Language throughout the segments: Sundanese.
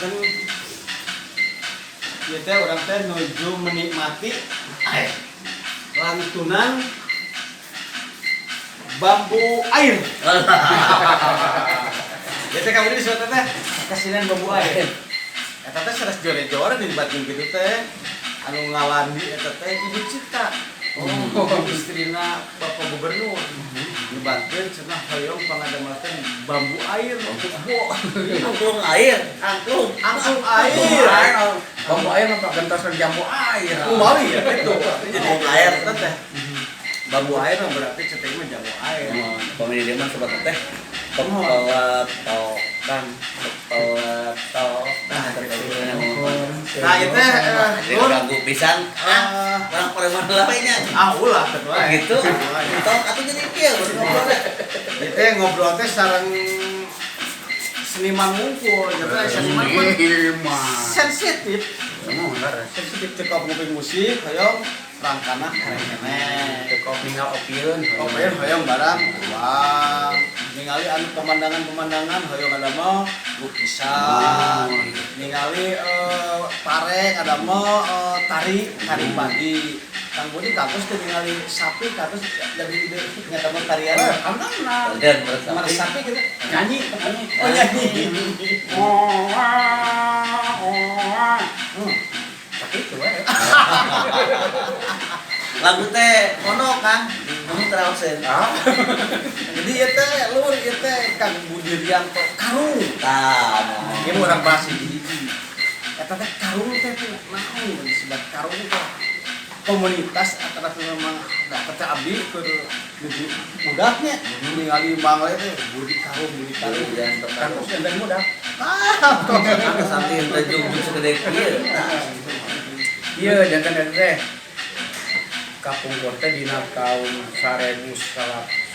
Kan ieu teh urang teh nuju menikmati lantunan bambu air. Ya teh kamu disebut teh kesenian bambu air. Eta teh sanes jore-jore dilibatkeun kitu teh. Anu ngalandi eta teh Ibu Cita. Oh, istrina Bapak Gubernur. Nyebatkeun cenah hoyong pangadamelkeun bambu air. Angklung air, angklung. Angklung air. Bambu air mah gentos jambu air. Kumawi ya itu. Jadi Angklung air. Eta teh. Bambu air mah berarti cetek mah jambu air. Oh, pemilih dia mah sobat teh. Kepala tokan, kepala tokan. Nah, itu Jadi Lur. ganggu pisan. Ah, orang preman lah nya. Ah, ulah teh wae. Gitu. Tok atuh jadi kieu baru ngobrol teh. Itu teh ngobrol teh sareng seniman wungkul, jadi seniman pun sensitif. Semua bener. Sensitif cekap nguping musik, hoyong rangkana keneh. Cekop ninggal opieun. Opieun hoyong barang uang. Ningali anu pemandangan-pemandangan hoyong ada mau lukisan. Ningali pare ada mau tari, tari pagi. Kang Budi katos teh ningali sapi katos jadi ide nyata mah tarian. Alhamdulillah. Dan meresap. Meresap sapi gitu. Nyanyi, nyanyi. Oh, nyanyi. Oh, ah, oh, ah. Sakit we. Lagu teh kono Kang, kamu teraoseun. Ah. Jadi ieu teh lur ieu teh Kang Budi Rianto Karung. Tah, mohon. Ini urang bahas hiji-hiji. Eta teh karung teh teh naon disebut karung teh? Komunitas atau memang da teh abdi keur nuju budaknya ningali mangle teh Budi Karung, Budi Karung. Budi Rianto Kan Karung. terus enten muda. Ah, Sampai teh jung segede kieu. Tah. Iya, jangan eta teh. Kapungkur teh dina tahun 1885.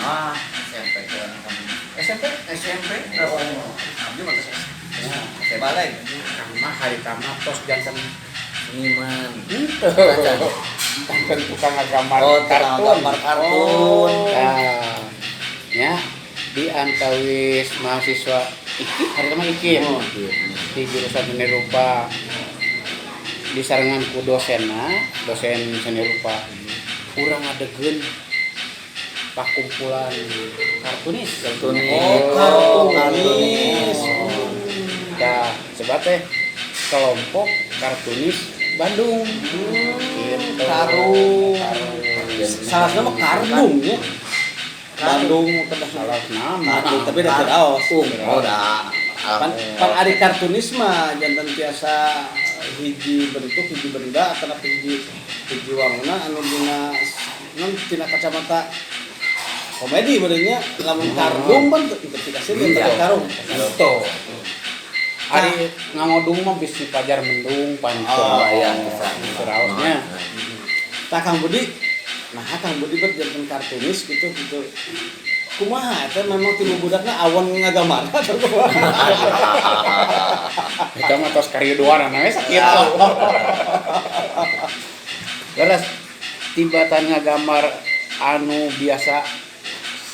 Ah, SMP teh kamu. SMP, SMP. Oh, abdi mah tos Oh, balik. Kang mah harita mah tos janten Seniman. henteu. Janten tukang ngagambar Oh, tukang kartun. gambar kartun. Nah, ya di antawis mahasiswa IKIP, harita mah IKIP. Oh, iya. Di jurusan seni rupa disarengan ku dosenna, dosen seni rupa. Urang ngadegeun pakumpulan kartunis. Kartunis. Oh, kartunis. Nah, sebab teh kelompok kartunis Bandung. Gitu. Karung. Karung. Salah nama Kardung ya. Bandung teh Salah nama. Kardung tapi da teu raos. Oh, dah. Pan, pan ari kartunis mah janten tiasa hiji bentuk hiji benda atau hiji hiji wanguna anu dina non tina kacamata komedi benernya, lamun kardung pan teu dikasih Iya. karung. Gitu. Ari ngangodung mah bisi pajar mendung pancor. Oh, iya, bisa. Raosnya. Tah, Kang Budi, nah Kang Budi bet janten kartunis gitu gitu. Kumaha eta memang ti budakna awon ngagambar atau kumaha? Eta mah tos kariduan we sakitu. Leres tibatan ngagambar anu biasa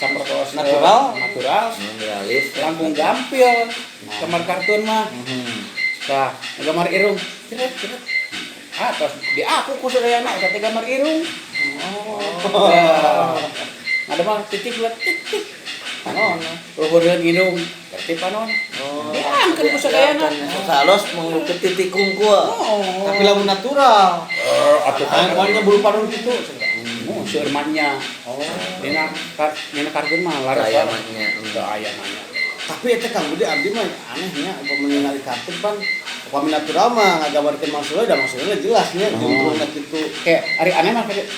sapertos Natural? Natural Realis. Langkung gampil gambar kartun mah. Tah, gambar irung ceret ceret. Ah, tos di aku ku sadayana eta teh gambar irung. Oh. Ada mah titik dua titik. Panon. Luhureun irung berarti panon. Oh. Diangkeun ku sadayana. Salos mengelukit titik kungkul. Oh. Tapi lamun natural. Eh, atuh kan pokoknya bulu panon gitu. Oh, seueur mah. Oh. Dina kartun mah laras. Aya mah nya. Teu aya mah nya. Tapi eta Kang Budi, abdi mah anehnya upami ningali kartun pan upami natural mah ngagambarkeun maksudnya da maksudnya jelas nya juntrungna kitu. Kayak ari aneh mah kayak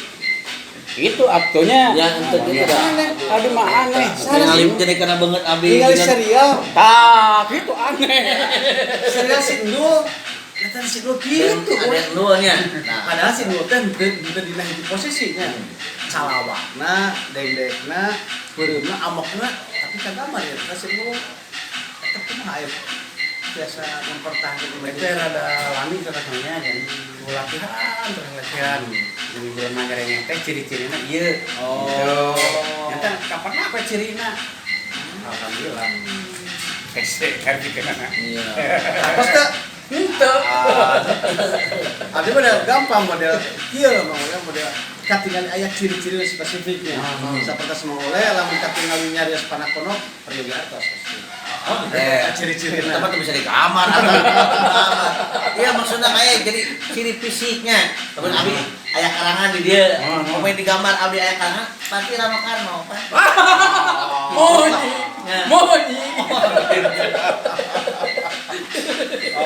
itu aktunya. Ya, ente gitu dah. Aneh, aduh mah aneh. Ningali jadi karena banget abi. Ningali serial, Tah, gitu aneh. Serial si Endul. Eta si Endul gitu. Ada yang nuanya. Nah, Padahal si Endul teh henteu dina hiji posisinya. Calawakna, dendekna, beureumna, amokna, tapi kagambar ya eta si Endul. Eta kumaha aya biasa mempertahankan Itu rada lami rasanya dan latihan terus latihan. Jadi jelema nyarengeng teh ciri-cirina ieu. Oh. Nyata kapan apa cirina? Alhamdulillah. Hese kan bikinana. Iya. Terus teh Henteu. Abdi model gampang model kieu Mang Oleh model katingali aya ciri-ciri spesifiknya. Sapertos Mang Oleh lamun katingali nyarios panakono peryogi atos pasti. Oh, eh. Ciri-cirina. Tempat tuh bisa di kamar atau iya maksudnya kayak jadi ciri fisiknya. Temen abi aya karangan di dia. Pemain di gambar abi aya karangan, pasti Rama Karno, Pak. Monyi. Monyi.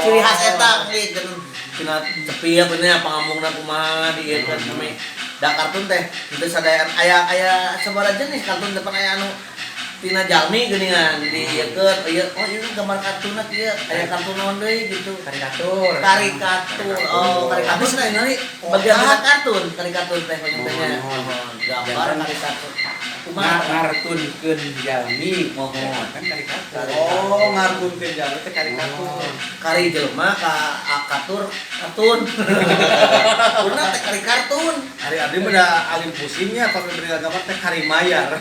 Ciri khas eta nih kan tina tepi ya bener pangamungna kumaha di ieu kan kami. Da kartun teh teu sadayaan aya aya sabaraha jenis kartun depan aya anu tina jalmi geuningan di ieu ieu oh ieu gambar kartunna kieu aya kartun naon deui gitu. Karikatur. Karikatur. Oh, karikatur nah ini bagian dari kartun, karikatur teh panjenengan. Gambar karikatur. Kumaha Ngartunkeun jalmi. Mohon. Kan karikatur. Oh, ngartunkeun jalmi teh karikatur. Kari jelema ka katur kartun. Kurna teh kari kartun. Hari abdi mah da alim pusingnya pami beri gambar teh kari mayar.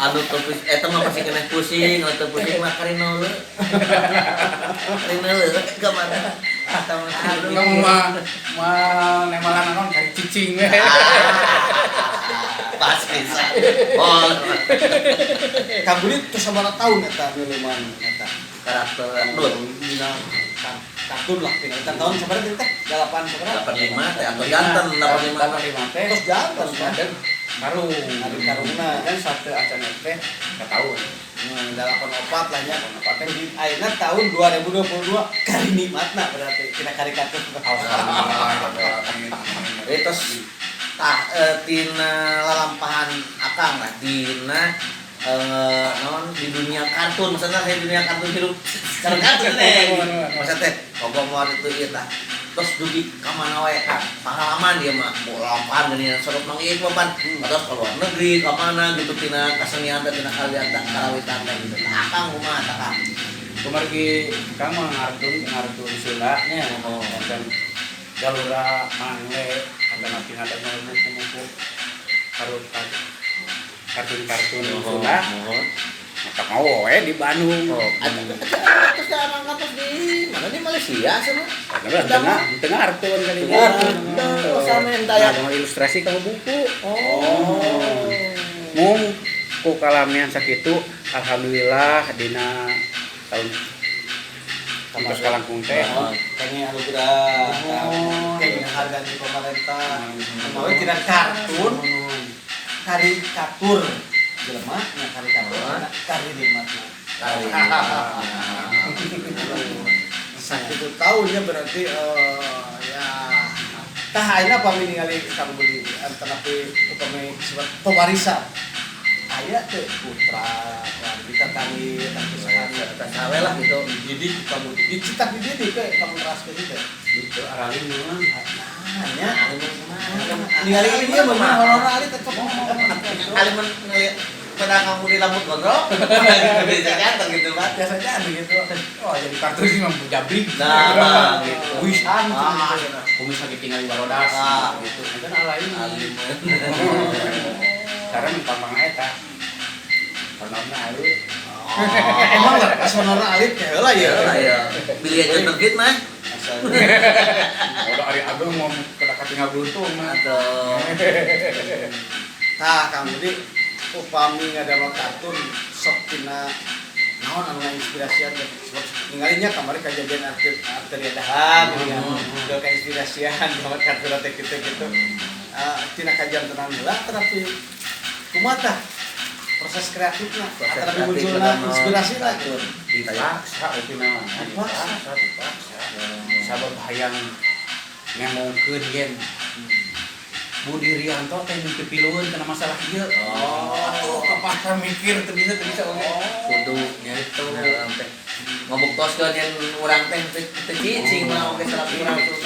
Anu teu eta mah pasti kena pusing, anu teu pusing mah kari neuleu. Kari neuleu gambarna. Eta mah Kamu mah mah nemalan naon kari cicing we. Pas bisa. Oh, Kang Budi tos sabaraha tahun eta neuleman eta? Karakter Dun. Dina kartun lah tinggal eta tahun sabaraha teh? 8 sabaraha? 85 teh atau janten 85. 85 teh. Tos janten kan? Karung. Karung karungna. Kan satu acan teh tahun. 84 lah nya. 84 teh di ayeuna tahun 2022 kari nikmatna berarti kita karikatur. Alhamdulillah. Terus tah tina lalampahan akang lah dina naon di dunia kartun maksudnya saya dunia kartun hirup secara kartun teh maksudnya teh kogo moal itu ieu tah terus dugi ka mana wae Kang pengalaman dia mah lampahan geuning sorot mang ieu papan terus ke luar negeri ka mana gitu tina kasenian teh tina kalian teh karawitan teh gitu tah akang kumaha tah Kang kumargi Kang mah ngartun Sunda nya dan Galura Mangle ada napi ada buku-buku kartun-kartun Sunda. Maka mau we di Bandung. Oh, terus sekarang terus di mana di Malaysia sama? Tengah kartun kali ini. Oh, sama yang daya. Ilustrasi kamu buku. Oh. Mung ku kalamian sakitu alhamdulillah dina tahun terus kalangkung teh. Kayaknya anugerah, kayaknya harga di pemerintah. Kemarin tidak kartun, karikatur. Jelema nya karikatur, kari nikmatna. Kari. Sakitu tahunnya berarti ya tah ayeuna pami ningali Kang Budi antara upami disebut pewarisan. Aya teu putra wargi tatangi tangki sawe lah gitu. Dididik kamu dicitak dididik we kamu teraskeun teh. Gitu aralin mah. Nah, nya Alimun kumaha? ningali ieu mah horor alit tetep. Alimun ngeliat pada kamu di rambut gondrong. Bisa ganteng gitu Pak. Biasanya anu gitu. Oh, jadi kartun sih mah jabrik. Nah, gitu. Wisan gitu. Kumis lagi tinggal di Barodas gitu. Kan alain. Alimun. Sekarang gampang eta. Honorna alit. Emang lah, honorna alit ya heula ya. Heula ya. Pilih aja terbit mah. Udah ari abang mau kena katingal buntung mah. Atau tah Kang Budi upami ngadamel kartun sok tina naon anu ngainspirasian teh sebab ningalinya kamari kajadian arteria dahan gitu ya. Udah kainspirasian gambar kartun teh kitu-kitu. Tina kajantenan heula tetapi kumaha tah proses kreatifna atau munculna inspirasina dipaksa tina mah dipaksa dipaksa sabab hayang ngemongkeun yen Budi Rianto teh nu pipilueun kana masalah ieu. Oh, atuh kapaksa mikir teu bisa oge. Kudu nya itu teh. Ngabuktoskeun yen urang teh teu cicing mah oge salah urang tuh.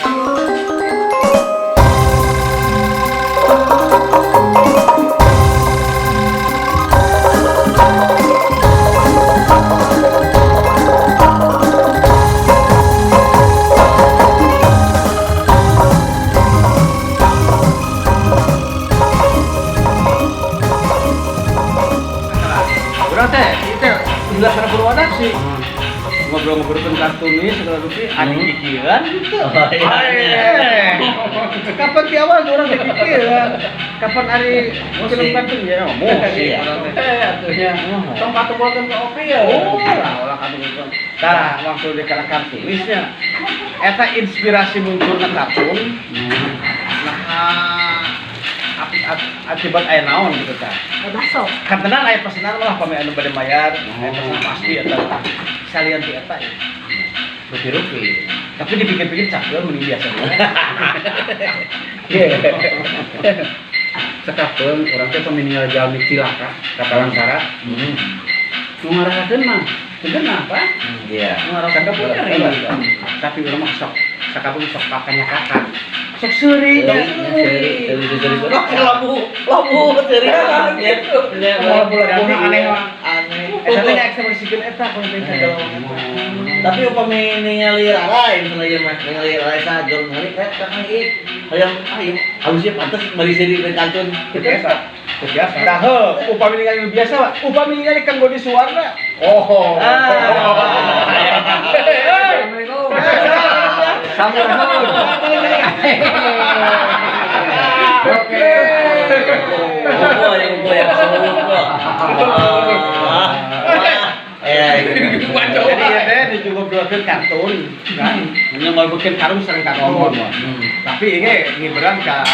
Barudak sih. Ngobrol-ngobrolkeun kartunis segala rupi adi pikiran gitu. Oh, iya. Kapan ti awal urang dipikiran? Kapan ari film kartun ya musik Iya. urang teh. Atuhnya. Tong katubolkeun ke opi ya. Oh, lah ulah katubolkeun. Tah, langsung di kana kartunisnya. Eta inspirasi munculna kartun. Nah, akibat aya naon gitu tah. Bakso. Kantenan aya pesenan malah pami anu bade mayar, aya pesenan pasti eta. Salian ti eta ya. Rupi-rupi. Tapi dipikir-pikir capek mending biasa. Iya. Sakapeung urang teh pami jalmi cilaka ka Palangkara. Nu ngarasakeun mah teu geunah, Pak. Iya. Sakapeung nyeri. Tapi urang mah sok sakapeung sok pakanyakakan. Sok seuri nya. Seri, seri, seri. Oh, labu, labu, seri. Ya, Berarti aneh mah. Aneh. Eta teh ngaekspresikeun eta kalau teh sagala. Tapi upami ningali rarai misalnya ieu mah, ningali rarai sajor ningali kayak kang ieu. Hayang ah ieu halusnya pantas bari seri ke kartun. Biasa. Biasa. Tah heuh, upami ningali nu biasa mah, upami ningali Kang Godi Suwarna. Oh. Assalamualaikum. Sampurasun. Oke. Bobo ya, bobo ya, bobo. Ah. Eh, gitu. Jadi ya teh dijugobrolkeun kartun kan. Nya ngobrolkeun kartun sareng kartun. Tapi ini ngiberan ka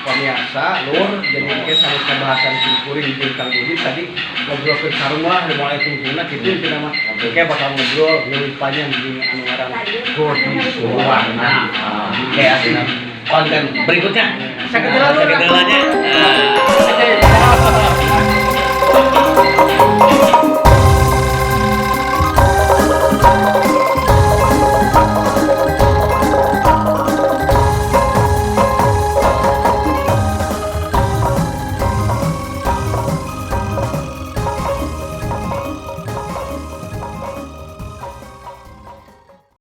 pemirsa lur, jadi ini sanes bahasan kuring jeung Kang Budi tadi ngobrolkeun karung lah mulai tungtungna kitu intina mah. Oke, bakal ngobrol leuwih panjang jeung anu ngaran Godi Suwarna. Oke, asli konten berikutnya. Sakitu lah, Lur. Sakitu lah, nya. Nah.